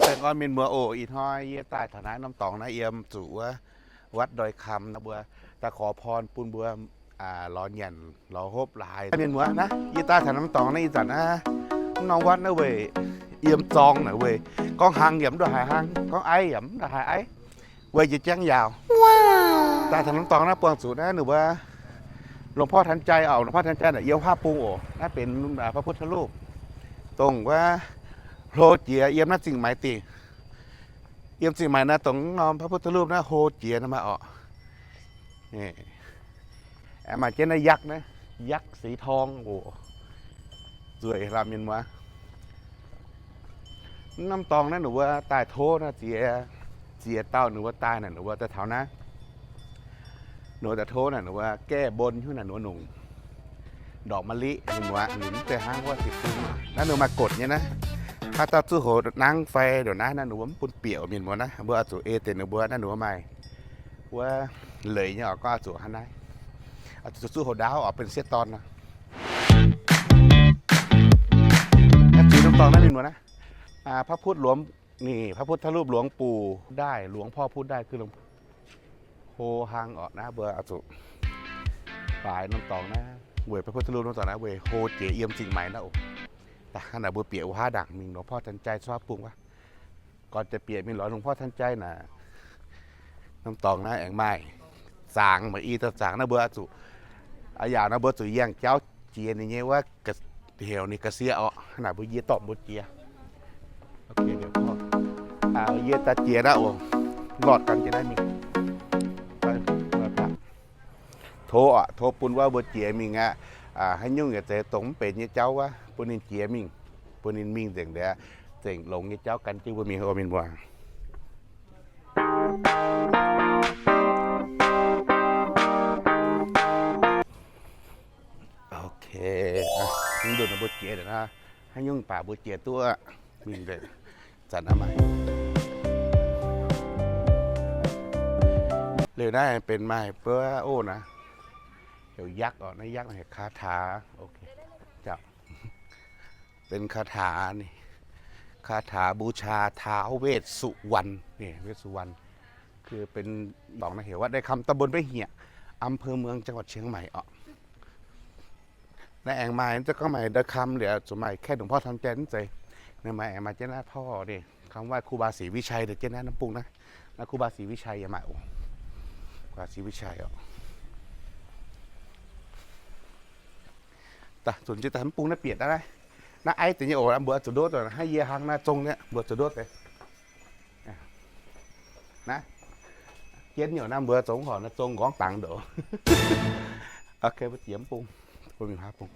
Baengh orn mienh muoz oc. Ih hnoi yie daaih taux naaiv norm dorngx naaiv yiem zuqc wuov วัดดอยคำ naaiv mbuo daaih ขอพร bun mbuo lorz nyanc lorz hopv la'haaix. Mienh muoz naaiv yie daaih taux norm dorngx naaiv ih zanc naaiv, norm วัด naaiv weic yiem zorng naaic weic gorngv hlang yaac mv ndongc haaix hlang, gorngv aiv yaac mv ndongc haaix aiv, weic jiex jangv yaauc. Daaih taux norm dorngx naaiv buangh zuqc naaiv ninh mbuo หลวงพ่อทันใจ orqc, หลวงพ่อทันใจ naaic yiem haav bung oc. Naaiv benx พระพุทธรูป dongh wuov hlo jiex yiem naaiv Zingh Maix dingh. Yiem Zingh Maix naaiv dongh norm พระพุทธรูป naaiv hlo jiex naaiv maaih orqc. Maaih jienv naaiv ยักษ์ naaiv, ยักษ์สีทอง oc. Nzueic lamh mienh muoz. Norm dorngx naaiv ninh mbuo daaih tov naaiv ziex, ziex dauh ninh mbuo daaih naaic, ninh mbuo daaih taux naaiv, ninh mbuo daaih tov naaic, ninh mbuo แก้บน hiuv naaic ninh mbuo nongc ดอกมะลิ mienh muoz, ninh mv zeiz hnangv wuov ziepc fun. Naaiv ninh maaih กฎ nyei naaiv. Haaix dauh zuqv hoc nangv fai ndongc naaiv, naaiv ninh mbuo mv bun bieqc mienh muoz naaiv. Mbuo oix zuqc ei deix ninh mbuo naaiv, ninh mbuo maaih wuov leiz nyei orqc, gorngv oix zuqc hnangv naaiv. Oix zuqc zuqv hoc ndaauv orqc, benx sieqv dorn nor. Naaiv ziex norm dorngx naaiv mienh muoz naaiv, พระพุทธหลวง นี่ พระพุทธรูปหลวงปู่ได้ หลวงพ่อพูดได้ คือ hlo hnangv orqc. Naaiv mbuo oix zuqc baaix norm dorngx naaiv weic พระพุทธรูป norm dorngx naaiv weic hlo jiex yiem Zingh Maix naaiv oc. Daaih hnangv naaic mbuo bieqc wuov haav ndaangc mingh หลวงพ่อทันใจ cuotv haav bung wuov, gorngv daaih bieqc mingh lorz หลวงพ่อทันใจ naaic. Norm dorngx naaiv aengx maaih zaangc, maaih i dauh zaangc naaiv mbuo oix zuqc, aa, yaac naaiv mbuo zuqc yangh jauv jiex ninh nyei wuov, heuc ninh ga'sie orqc. Naaic mbuo yie dorh mbuo jiex. Yie daaih jiex naaiv oc, lorh gan jiex naaiv mingh. Tov, tov bun wuov mbuo jiex mingh aqv. Haaix nyungc yaac zeiz dongh mv benx nyei jauv wuov, bun ninh jiex mingh, bun ninh mingh nzengc liuz, zengc longx nyei jauv gan jienv mbuo mingh oc mienh muoz. Ok, mv ndutv mbuo jiex liuz naaiv, haaix nyungc baac mbuo jiex duqv mingh nzengc. Zanc naaiv maaih, liuz naaiv benx maaih buov oc naaiv, heuc ยักษ์ orqc. Naaiv ยักษ์ naaiv heuc คาถา. Benx คาถา นี่ คาถาบูชา ท้าวเวสสุวรรณ นี่ เวสสุวรรณ คือ benx dorngx naaiv heuc วัดดอยคำ ตำบลบ้านเหียะ อำเภอเมือง จังหวัดเชียงใหม่ orqc. Naaiv aengx maaih, mv zeiz gorngv maaih ดอยคำ liuz zuqc maaih แค่หลวงพ่อทันใจ mv zeiz. Naaiv maaih aengx maaih jienv naaiv พ่อ นี่ คำไหว้ครูบาศรีวิชัย deix jienv naaiv norm bung naaiv. Naaiv ครูบาศรีวิชัย yaac maaih oc. ครูบาศรีวิชัย orqc. Daaih zunc jienv daaih mv bung naaiv bieqc naaiv, naaiv aiv deix nyei oc. Mbuo zuqc ndotv, hnangv yie hlang naaiv zong nyei, mbuo zuqc ndotv deix. Naaiv jienv nyei naaiv, mbuo zong horc naaiv zong nqorngv dangx ndoqc. Ok, mbuo jiex mv bung, mbuo mingh haav bung.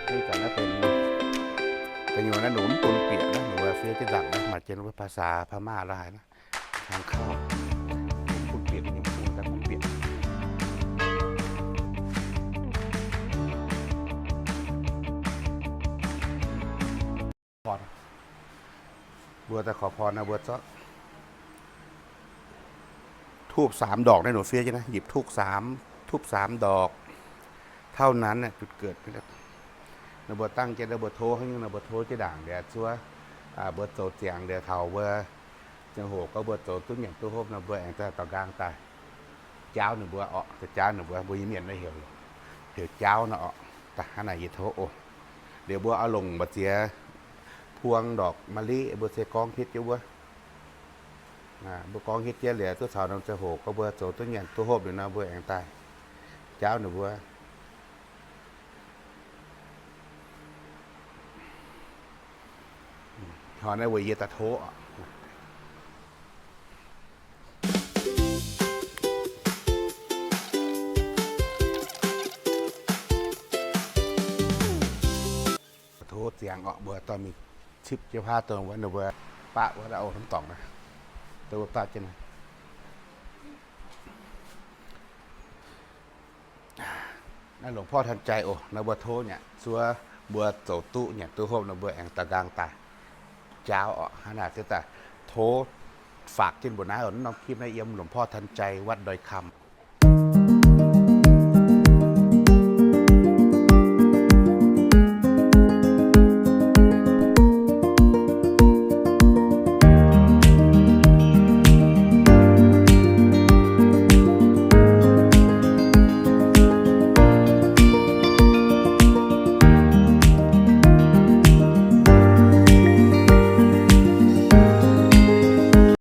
Naaiv zanc naaiv benx gu'nyuoz naaiv, ninh mv bun bieqc naaiv, ninh mbuo fiev jienv nzangc naaiv, maaih jienv wuov ภาษาพม่า la'haaix naaiv, ทางเข้า mv bun bieqc, ninh mv bun daaih mv bieqc. Mbuo daaih ขอพร naaiv, mbuo zorqv ธูป สามดอก naaiv, ninh fiev jienv naaiv, หยิบธูป สาม, ธูป สามดอก เท่านั้น จุดเกิด naaiv. Naaiv mbuo dangh jienv naaiv, mbuo tov hnangv nyungc naaiv, mbuo tov jienv ndaangc liuz zuov, mbuo zoux ziangx liuz taux mbuo ziangh hoc gorngv mbuo zoux duqv nyanc duqv hopv nor, mbuo aengx daaih daux nqaang daaih. Jaauv ninh mbuo orqc, jaauv ninh mbuo, mbuo nyei mienh naaiv heuc, heuc jaauv nor orqc. Daaih hnangv naaic yie tov oc. Liuz mbuo oix longc mbu'ziex พวงดอกมะลิ mbuo se gorngv hietv jienv wuov. Mbuo gorngv hietv jienv liuz duqv caux norm ziangh hoc gorngv mbuo zoux duqv nyanc duqv hopv liuz nor, mbuo aengx daaih jaauv ninh mbuo. Hnangv naaiv weic yie daaih tov. Tov ziangx orqc, mbuo dorh mingh cipv jienv huaav dongh wuov, ninh mbuo baqv wuov, ov, hnamv dorngc naaiv, dongh wuov baqv jienv naaiv. Naaiv หลวงพ่อทันใจ oc, naaiv mbuo tov nyanc zuov, mbuo zoux duqv nyanc duqv hopv nor, mbuo aengx daux nqaang daaih jaauv orqc. Hnangv naaic se daaih tov ฝาก jienv mbuo naaiv oc. Norm คลิป naaiv yiem หลวงพ่อทันใจ วัดดอยคำ.